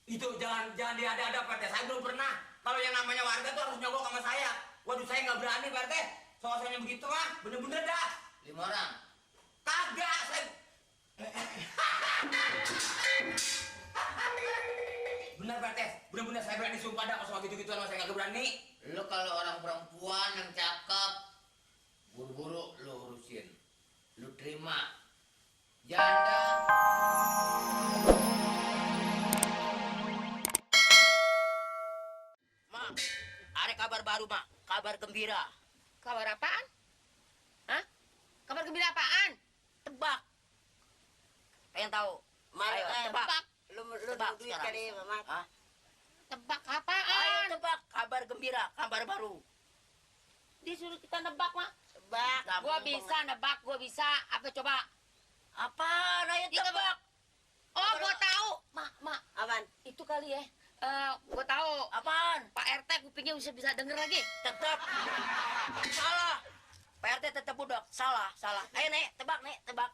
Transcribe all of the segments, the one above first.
Itu jangan diada-ada Pak RT. Saya belum pernah. Kalau yang namanya warga tuh harus nyogok sama saya. Waduh, saya nggak berani Pak RT. Soalnya begitu mah, bener-bener dah. 5 orang. Kagak, saya. Bener Pak RT. Bener-bener saya berani sumpah dah. Kalau soal gitu-gituan saya nggak berani. Lu kalau orang perempuan yang cakep, buru-buru lu urusin. Lu terima. Janda. Mak, ada kabar baru, Mak. Kabar gembira. Kabar apaan? Hah? Kabar gembira apaan? Tebak. Pengen tahu? Ayo, tebak. Lu Tebak duit kali, Mama. Hah? Tebak apaan? Ayo tebak, kabar gembira, kabar baru. Disuruh kita nebak, Mak. Tebak. Gua bisa nebak, gua bisa. Apa coba? Apa? Ayo tebak. Oh, gua tahu. Mak. Apaan? Itu kali ya. Gua tahu. Apaan? Pak RT kupingnya bisa denger lagi. Tetap. Salah. Pak RT tetap budak. Salah. Ayo, Nek, tebak.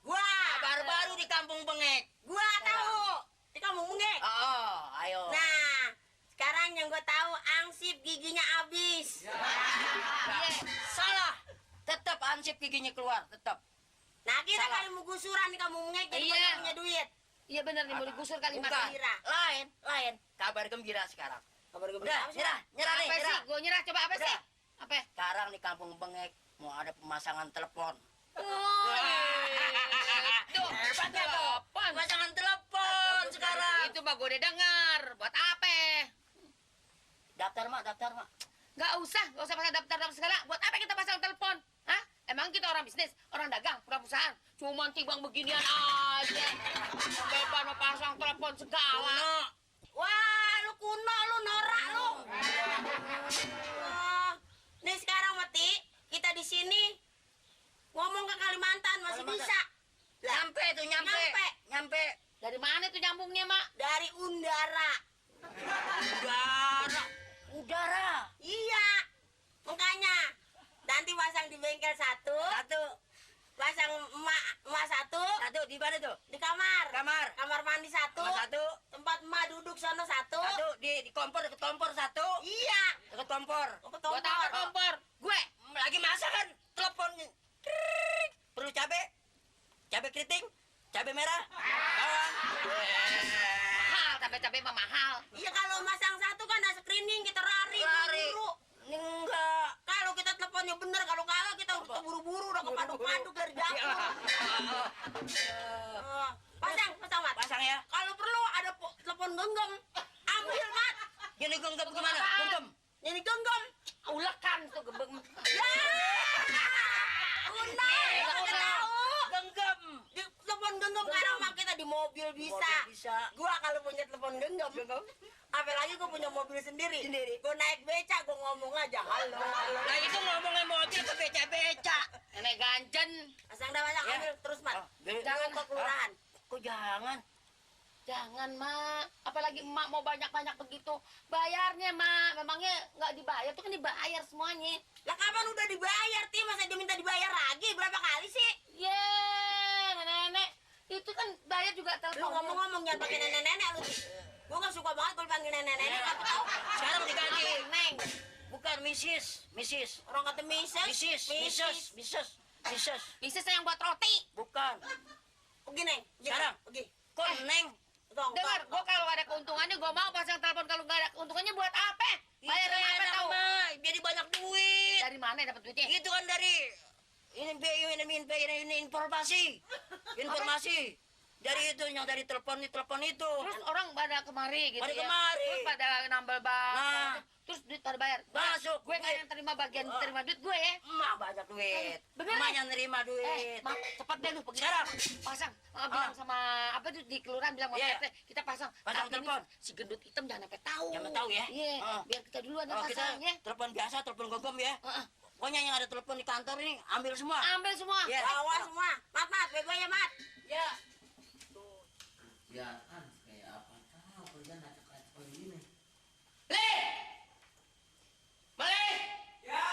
Gua. Kabar baru di Kampung Bengek. Gua tahu. Di kampung Bengek. Oh, ayo. Nah, sekarang yang gue tahu ansip giginya habis. Salah. Tetap ansip giginya keluar, tetap. Nah, kita Salah. kali mau gusuran di kampung Bengek jadi Iya. banyak punya duit. Iya benar nih mau digusur kali Bukan. Mak. Gembira. Lain. Kabar gembira sekarang. Kabar gue Udah, nyerah nih, Apa sih? nyerah. Gua nyerah. Coba apa Udah. sih? Apa? Sekarang di Kampung Bengek mau ada pemasangan telepon. Oh, tuh, Hebatnya tuh. telepon. Pemasangan telepon sekarang. Itu mah gue udah dengar. Buat apa? Daftar, Mak. Gak usah pasang daftar segala. Buat apa kita pasang telepon? Hah? Emang kita orang bisnis, orang dagang, perusahaan. Cuman timbang beginian aja. Sampai pada pasang telepon segala. Wah, lu kuno, lu norak lu. Wah, nih sekarang Mati, kita di sini ngomong ke Kalimantan masih bisa. Lah, Nyampe. Dari mana tuh nyambungnya, Mak? dari Undara. Udara. Iya, makanya nanti pasang di bengkel satu, pasang emak satu, Di mana tuh? di kamar, Kamar. kamar mandi satu, Satu. tempat emak duduk sono satu. Di kompor, deket kompor satu. Iya, Deket kompor. Buat apa kompor? Gue lagi masak kan, telepon. Trik. Perlu cabe keriting, cabe merah, bawang. Mahal, cabai-cabai mah mahal. iya kalau masang satu kan ada screening kita lari. Buru-buru. Ini enggak. Kalau kita teleponnya bener, kalau kagak kita udah buru-buru udah kepadu-padu dari dapur. Pasang, Mat. Pasang ya. Kalau perlu ada telepon genggam, ambil Mat. Ini genggam gimana? Genggam. Ini genggam. Ulekan tuh gebeng. Ya. Udah tahu. Genggam. Di telepon genggam sekarang mah kita di mobil bisa. Mobil bisa. Gua kalau punya telepon genggam, apalagi gua punya mobil sendiri. Gua naik beca, gua ngomong aja halo. Nah itu ngomongin mobil ke beca-beca. Nenek ganjen. Pasang dah, pasang, Ya. ambil terus Mat. Oh, Jangan ke kelurahan. Kok jangan? Jangan, Mak. Apalagi emak mau banyak-banyak begitu. Bayarnya, Mak. Memangnya nggak dibayar? Itu kan dibayar semuanya. Lah kapan udah dibayar, Ti? Masa dia minta dibayar lagi? Berapa kali sih? Nenek. Itu kan bayar juga Lu telepon. ngomong-ngomong jangan pakai nenek-nenek lu, Ti. Gua gak suka banget kalau dipanggil nenek-nenek, apa tahu? Sekarang diganti. Neng. Bukan Mrs. Orang kata Mrs. Bisa yang buat roti. Bukan. Pergi, Neng. Sekarang. Pergi. Kok Neng? Tong, Dengar, tong, gua kalau ada keuntungannya gua mau pasang telepon. Kalau nggak ada keuntungannya buat apa? Bayaran apa enak, tahu? Mah. Jadi banyak duit. Dari mana dapat duitnya? Itu kan dari ini informasi. Dari itu yang dari telepon itu. Terus orang pada kemari gitu Pada ya. kemari. Terus pada nambal bang. Nah. Terus duit pada bayar. Masuk, Gue kan duit. yang terima bagian terima duit gue ya. Emak banyak duit. Bener, Emak Neng? yang nerima duit. Mak, cepet deh lu pergi. Sekarang. Pasang. Bilang sama apa tuh di kelurahan bilang sama Iya. RT, kita pasang. Pasang Tapi ini telepon. Si gendut hitam jangan sampai tahu. Jangan tahu ya. Iya, Ah. biar kita duluan yang Oh, kita pasang ya. telepon biasa, telepon genggam ya. Heeh. Pokoknya yang ada telepon di kantor ini ambil semua. Ambil semua. Iya. bawa semua. Mat, bego ya, Mat. Ya. Ya kan kayak apa tahu kerjaan acak-acak begini. Le. Male. Ya.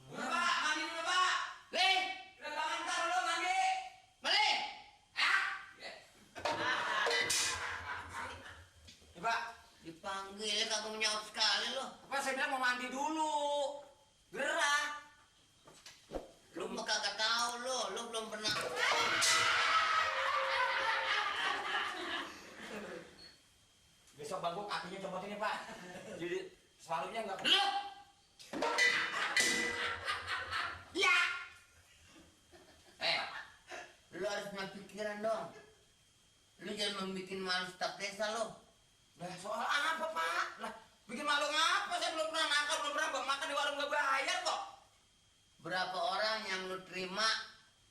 Udah Pak, mandi dulu Pak. Le. Udah bangun ntar dulu mandi. Male. Ah. mau mandi dulu. Gerah. Lu mah kagak tahu lu belum pernah. Besok bang gua kakinya copot ini pak. Jadi selalunya nggak. Lu Ya. lu harus punya pikiran dong. Lu jangan membuat malu staf desa lu. Lah soal apa pak? Lah bikin malu ngapa? Saya belum pernah makan, belum pernah makan di warung nggak bayar kok. Berapa orang yang lu terima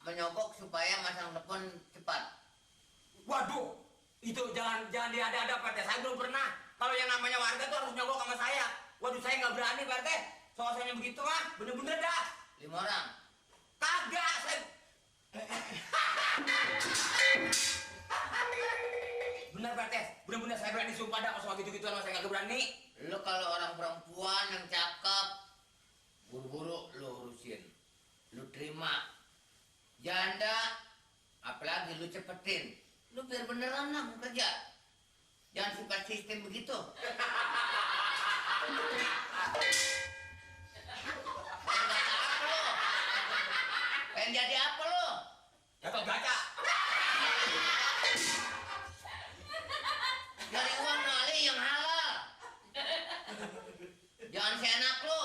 menyogok supaya masang telepon cepat? Waduh, itu jangan diada-ada Pak RT. Saya belum pernah. Kalau yang namanya warga tuh harus nyogok sama saya. Waduh, saya nggak berani Pak RT. Soalnya begitu mah, bener-bener dah. 5 orang. Kagak, saya. Bener Pak RT, bener-bener saya berani sumpah dah. Kalau soal gitu-gituan saya nggak berani. Lu kalau orang perempuan yang cakep, buru-buru lu urusin. Lu terima. Janda, apalagi lu cepetin. Lu biar beneran lah mau kerja. Jangan suka sistem begitu. Pengen jadi apa lu? Gatot gaca. Dari uang nali yang halal. Jangan seenak lu.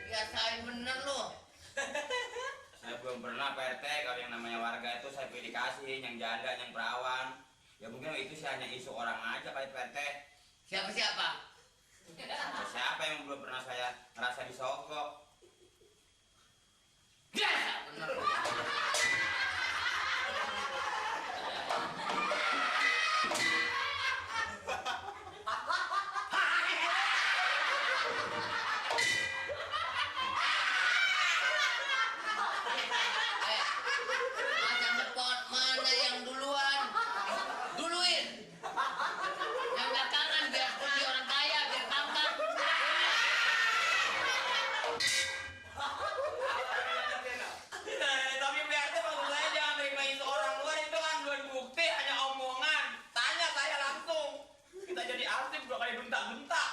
Biasain bener lu. Saya belum pernah Pak RT. Kalau yang namanya warga itu saya pilih kasih, yang janda, yang perawan. Ya mungkin itu sih hanya isu orang aja Pak RT. Siapa-siapa? Siapa yang belum pernah saya ngerasa disogok? Biasa bener lu. Macam telepon mana yang duluan? Duluin. Yang belakangan biar jadi orang kaya, biar pangkat. Tapi Pak RT maksud saya jangan terima isu orang luar itu kan belum bukti, hanya omongan. Tanya saya langsung. Kita jadi artis 2 kali bentak-bentak.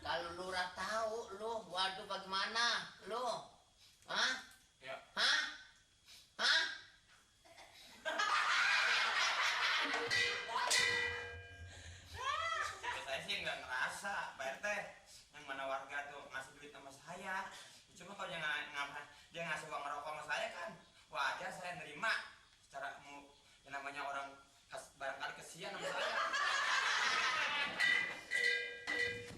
Kalau lurah tahu lu, waduh bagaimana lu? Hah? Ya. Hah? Hah? Saya sih nggak ngerasa Pak RT yang mana warga tuh ngasih duit sama saya. Cuma kalau dia ngasih uang rokok sama saya kan wajar saya nerima. Secara yang namanya orang barangkali kesian sama saya.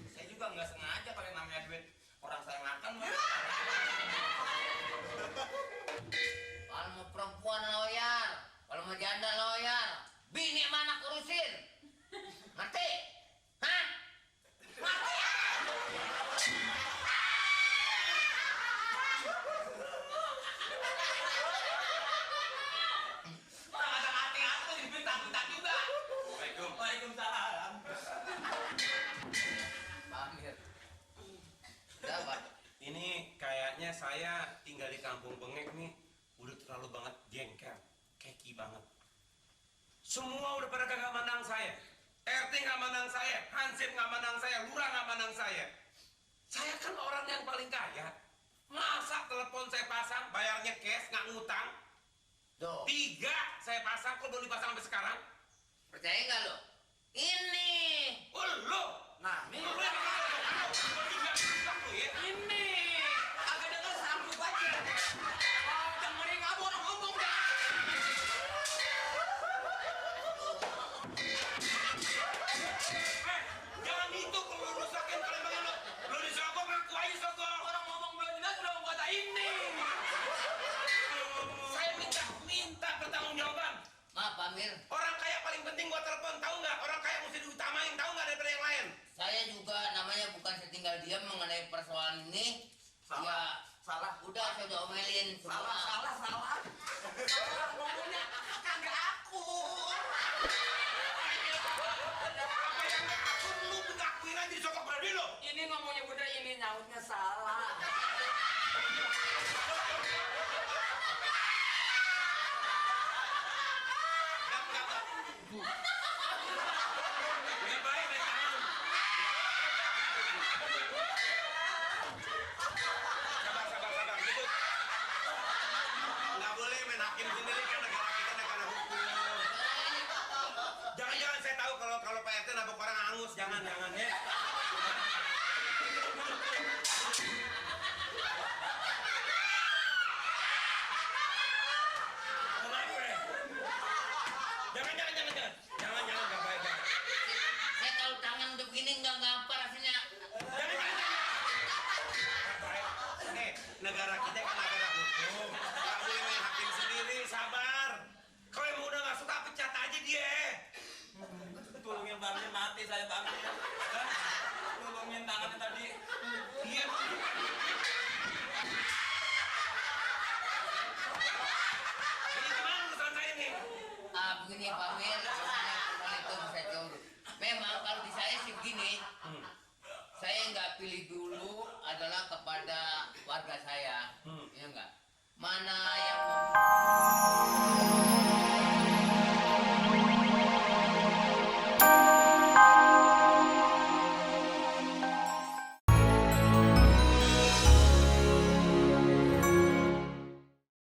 Saya juga nggak sengaja kalau yang namanya duit orang saya makan. Kalau mau perempuan loyal, kalau mau janda loyal, bini mana kurusin? Ngerti? Hah? Ngerti? Orang ada hati-hati tuh dibentak-bentak juga. Waalaikumsalam. Pamir. Dapat. Ini kayaknya saya tinggal di kampung Bengek nih udah terlalu banget jengkel, keki banget. Semua udah pada kagak mandang saya. RT nggak mandang saya, Hansip nggak mandang saya, Lurah nggak mandang saya. Saya kan orang yang paling kaya. Masa telepon saya pasang, bayarnya cash, nggak ngutang? Tuh, 3 saya pasang, kok belum dipasang sampai sekarang? percaya nggak lo? Ini. Oh lo, Nah, nih. lo yang ya? Ini agak denger sanggup aja. Oh, dengerin kamu orang ngomong dah. Jangan itu kalau lu rusakin kalau emang lo disogok, ngaku aja sogok. Orang ngomong belum jelas udah mau kata ini. Saya minta pertanggungjawaban. Maaf Pamir, Orang kaya paling penting buat telepon, tahu nggak? Orang kaya mesti diutamain, tahu nggak daripada yang lain? saya juga namanya bukan setinggal diam mengenai persoalan ini. Salah. Ya, Salah. udah saya udah omelin semua. Salah. Salah ngomongnya kagak aku. Apa yang nggak aku lu ngakuin aja disogok berani lo? Ini ngomongnya bener, ini nyautnya salah. Lebih baik main tangan. Sabar. Gitu. Nggak boleh main hakim sendiri kan negara kita negara hukum. Jangan saya tahu kalau Pak RT nabok orang angus. Jangan ya. Jangan, nggak baik. Saya kalau tangan udah begini nggak apa rasanya. Jangan. Nih, negara kita kan negara hukum. Nggak boleh main hakim sendiri, sabar. Kalau emang udah nggak suka, pecat aja dia. Tolongin Bangnya mati saya Bangnya. Tolongin tangannya tadi. Iya. Ini gimana urusan saya nih? Begini ya Pak Mir, soalnya itu bisa jauh. Memang kalau di saya sih begini, saya nggak pilih dulu adalah kepada warga saya, ya enggak. Mana yang